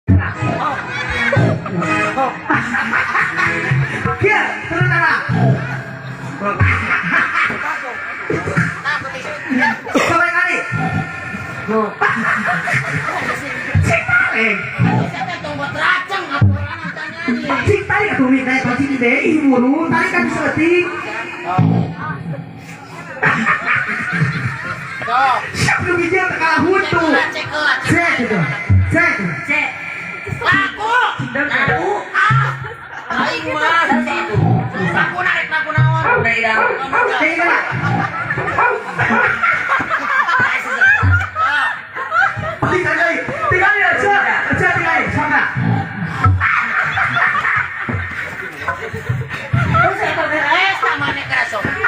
Kieu, turun tangga. Coba kali. Cik tarik. Cik tarik atuh mi kayak pacik deh, ih muru, tarik kan seeutik. Siap nu bijil teu kalah huntu. Cek gitu. Cek. Cek. Laku. Laku. Ah. Aing mah. Laku narik laku naon. Udah idam. Cek gimana? Tinggal, tinggal ya, cek. Cek tinggal, sama.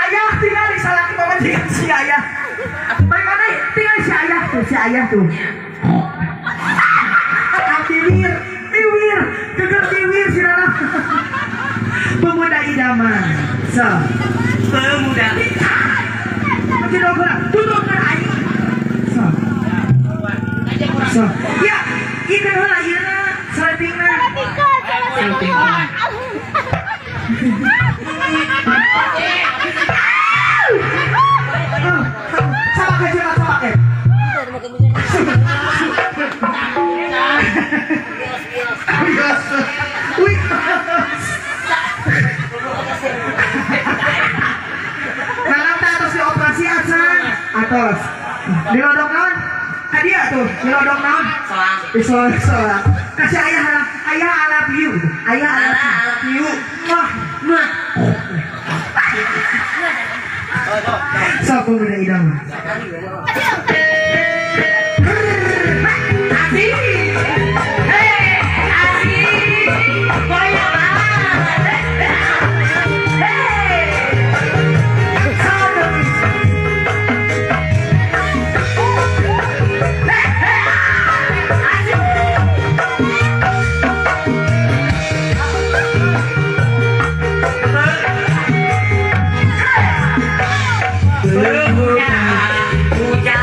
Ayah tinggal di salaki pamajikan si ayah. Bagaimana? Tinggal si ayah tuh, si ayah tuh. Biwir, biwir, geger biwir si Nana. Pemuda idaman. So, pemuda. Macam dong tutup kan aing. So. So, ya, ieu heula ieu na, sleepingna. Sleeping. Sama ke sama ke. Wih. Nalanta atos di operasi acan atos. Dilodok naon? Ka dia tuh, dilodok naon? Soang. Soang, soang. Kasih ayah lah, ayah I love you. Ayah I love you. Wah, wah. Sok pemuda idaman. Asik. Hei, asik. Goyang. Hei. Asik. Pemuda, puja.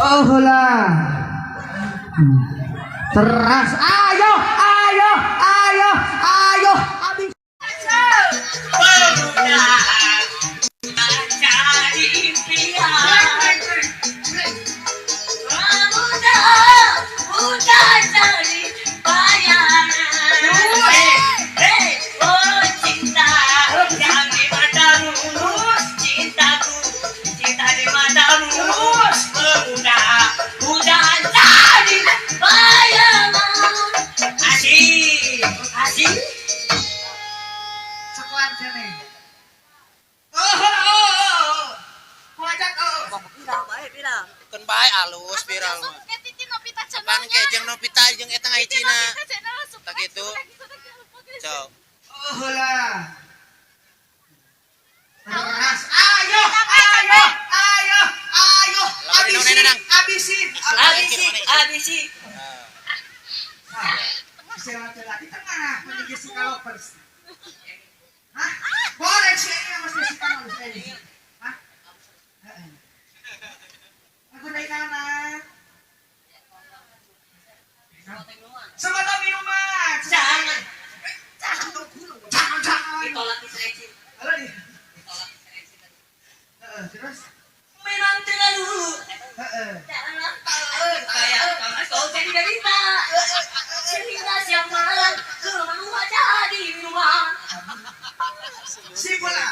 Oh heula. Teras ayo ayo ayo ayo abis. Bae alus viral mah. Pan ke jeung Novita jeung eta ngahijina. Tak kitu. Sok. Oh heula. Teras ayo ayo ayo ayo abisin abisin abisin abisin. Istirahat di tengah punya Jessica Lovers. Hah? Boleh sih ini Mas Jessica Lovers ini. Hah? Aku naik anak. Semata minuman. Jangan. Jangan jangan jangan. Ditolak di seleksi. Halo nih. Ditolak di seleksi tadi. Terus. Memang terlalu. Jangan kayak kau jadi derita. Cerita siang malam ke rumah jadi minuman. Si bola.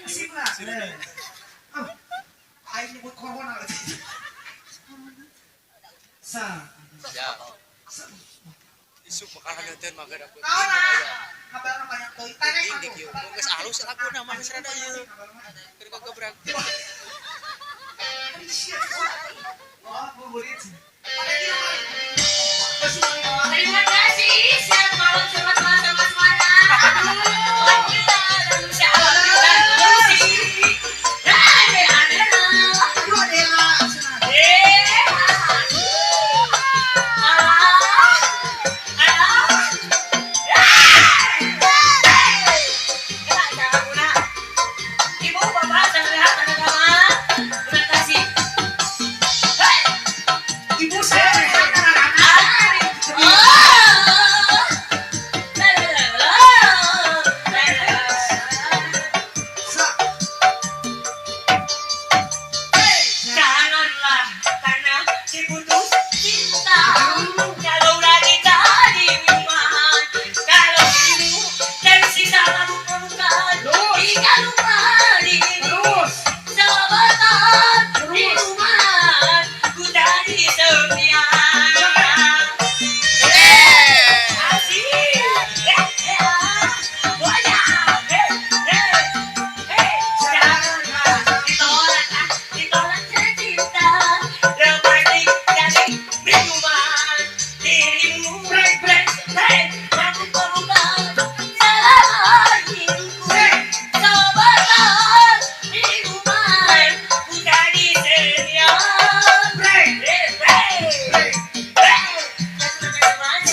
Si bola. Aing nyebut corona. Sa. Ya. Isu bakal heuteun mah geus dapet. Naon ah? Kabarna banyak teuing tarik kieu. Geus alus laguna mah geus rada ieu. Keur kagebrak. Oh, buburit. Terima kasih. Selamat malam, selamat malam.